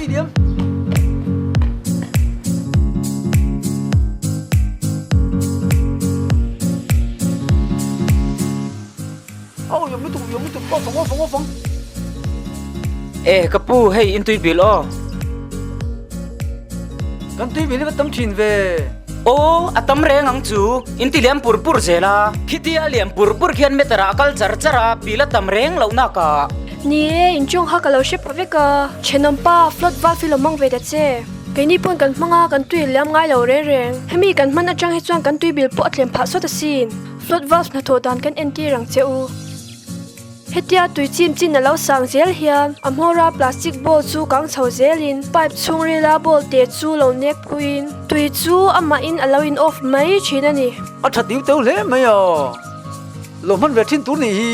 tui liam. Aw yom lutuk yom lutuk aw fang aw fang aw fang. E ka pu hei in tui bil aw. Kan tui bil hi va tam thin ve. Aw a tam reng ang chu in ti liam pur pur zel a. Khitia liam pur pur khian meter ah a kal char char a bil a tam reng loh nak a. Ni e inchung kha ka lo hre pha vek a. Thenawm pa flood valve hi lo hmang ve ta che. Keini pawn kan hmang a kan tui liam ngai lo reng reng. Hemi kan hman atang hi chuan kan tui bil pawh a tlem phah sawt asin. Flood valve hnathawh dan kan entir ang che u. Hetia tui chim chin a lo sang zel hian a hmawra plastic bowl chu kang chho zelin pipe chhungrila bowl te chu lo nek phuin tui chu amahin a lo in off mai thin a ni. A tha tiu teu hle mai a, lo hman ve thin tur nih hi.